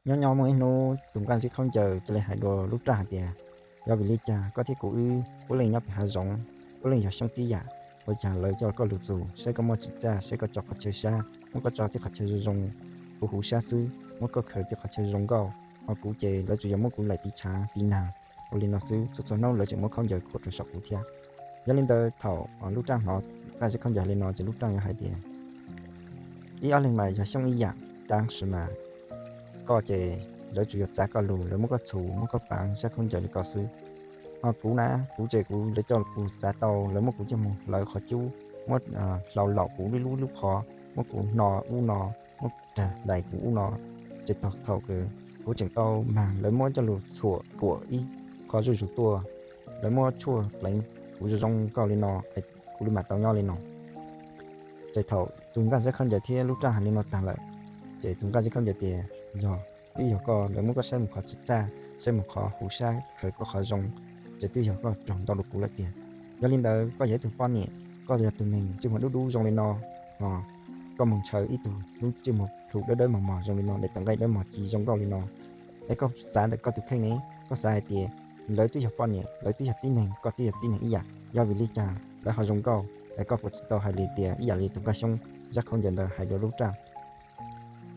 Nyob nyob muaj ib hnub tus nqaj zeb khaub ncaws cia li hais dua lub raj hais tias, yog vim li cas koj thiab kuv wb puav leej nyob pem hav zoov, puav leej yog xyoob tib yam, ua cas lawv coj koj lug txus saib koj muaj tsis txaj, saib koj tso qhov chaw sab, muab koj tso tej qhov chaw zoo zoo huv huv sab xwb, muab koj khaws tej qhov chaw zoo nkauj, ho kuv ces lawv tsuas yog muab kuv laim tiv tshav tiv nag ua li no xwb, txhua txhua hnub lawv tseem muab khaub ncaws khuam rau saum kuv thiab. Yog li ntawd thaum lub raj hnov nqaj zeb khaub ncaws li no ces lub raj yuav hais tias, ib ob leeg mas yog xyoob ib yam, tab sis mas koj ces lawv tsuas yog txav koj lug, lawv muab koj txhus muab koj paav sab khaub ncaws li ko xwb. Ho kuv na, kuv ces kuv lawv coj kuv txav tau, lawv muab kuv coj mus hlawv qhov cub, muab hlau laum kuv lub lub lub qhov, muab kuv hno ub no, muab rag dais kuv ub no, ces thaum kws kuv tseem tau mag lawv muab coj lug txhuam khuam ib qho zuj zus tuaj, lawv muab tshuaj pleev kuv zoo zoo nkauj li no, kuv li mam tau nyob li no. Ces thaum tus nqaj zeb khaub ncaws thiab lub raj hais li no tag lawm, ces tus nqaj zeb khaub ncaws tias, yog, twb yog koj, lawv muab koj saib mus qhov tsis txaj, saib mus qhov huv sab, khaws koj qhov zoo, ces twb yog koj raug ntau rau kuv lawm tiag. Yog li ntawd koj yog ib tug poj niam, koj yog tus neeg ntsej muag dub dub zoo li no, ho koj mus ntshaw ib tug lub ntsej muag plhu dawb dawb mos mos zoo li no, daim tawv nqaij dawb mos ci zoo nkauj li no, es koj xav ntawm koj tus kheej ne, koj xav hais tias lawv twb yog poj niam, lawv twb yog tib neeg, koj twb yog tib neeg ib yam, yog vim li cas lawv ho zoo nkauj, es koj puas tsis tau hais li tias ib yam li tus nqaj xyoob zeb khaub ncaws ntawd hais dua lub raj?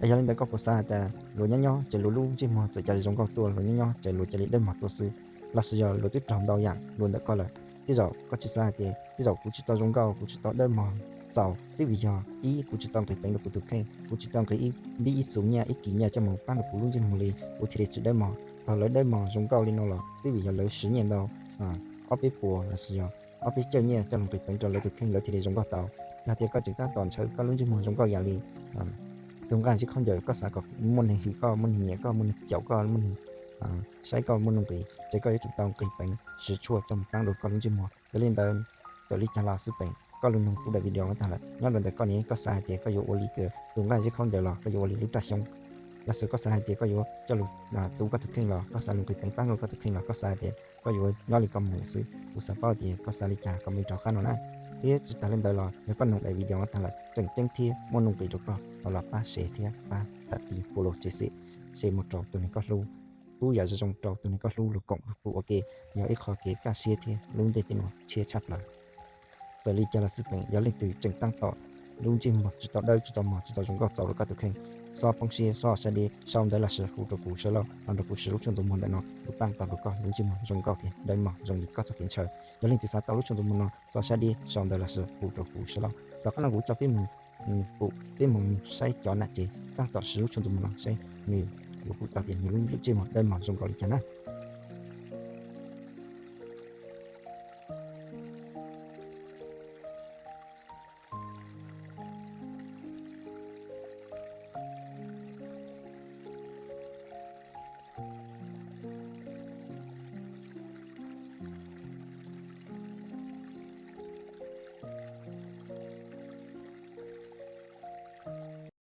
Es yog li ntawd koj puas xav hais tias luag nyob nyob ces luag lub ntsej muag txawm cia li zoo nkauj tuaj, luag nyob nyob ces luag cia li dawb mos tuaj xwb, los sis yog luag twb raug ntau yam luag ntawm koj lawm? Tej zaum koj tsis xav hais tias tej zaum kuv tsis tau zoo nkauj, kuv tsis tau dawb mos txaus, twb vim yog ib, kuv tsis tau nqis peev rau kuv tus kheej, kuv tsis tau nqis ib npib ib xu nyiaj ib kis nyiaj coj mus pab rau kuv lub ntsej muag li, kuv thiaj li tsis dawb mos. Thaum lawv dawb mos zoo nkauj li no los twb vim yog lawv siv nyiaj ntau, ob peb puas los sis yog ob peb cawj nyiaj coj los nqis peev rau lawv tus kheej lawv thiaj li zoo nkauj tau. Yog tias koj tseem tab tom ntshaw koj lub ntsej muag zoo nkauj yam li tus nqaj zeb khaub ncaws, koj xav kom muaj neeg hwm koj, muaj neeg nyiam koj, muaj neeg caum koj, muaj neeg saib koj muaj nuj nqis, ces koj yuav tsum tau nqis peev siv tshuaj coj mus pab rau koj lub ntsej muag. Yog li ntawd, txawm li cas los xwb peem, koj lug noog kuv daim video no tag lawm, nyob rau ntawm koj ne, koj xav hais tias koj yuav ua li tus nqaj zeb khaub ncaws los koj yuav ua li lub raj xyoob, los sis koj xav hais tias koj yuav coj lug tu koj tus kheej los koj xav lug nqis peev pab rau koj tus kheej los koj xav hais tias koj yuav nyob li koj mus lawm xwb. Kuv xav paub tias koj xav li cas, comment rau qab no na. Thiab tsis tas li ntawd los yog koj noog daim video no tag lawm tseem ceeb thiab muaj nuj nqis rau koj los, los pab share thiab pab tham ti follow ces xwb, share mus rau tus neeg koj hlub, pub yam zoo zoo rau tus neeg koj hlub lug koom lug pub ua ke, yog ib qho kev kaj siab thiab lub ntiaj teb no tshiab tshaj plaws. Txawm li cas los xwb peem, yog leej twg tseem tab tom lub ntsej muag tsis tau dawb tsis tau mos tsis tau zoo nkauj txaus rau koj tus kheej, xob poob siab xob sab deb, sau ntawv los sis hu rau kuv sawv lauj, los nrog kuv siv lub tshuaj ntu muag ntawm no kuv pab tau rau koj lub ntsej muag zoo nkauj thiab dawb mos zoo li koj txoj kev ntshaw. Yog leej twg xav tau lub tshuaj ntu muag no xob sab deb sau ntawv los sis hu rau kuv sawv lauj. Tom qab no kuv coj peb mus pum, peb mus saib cov nam tsev tab tom siv lub tshuaj ntu muag no saib nws yuav pum tau tias nws lub ntsej muag dawb mos zoo nkauj li cas na.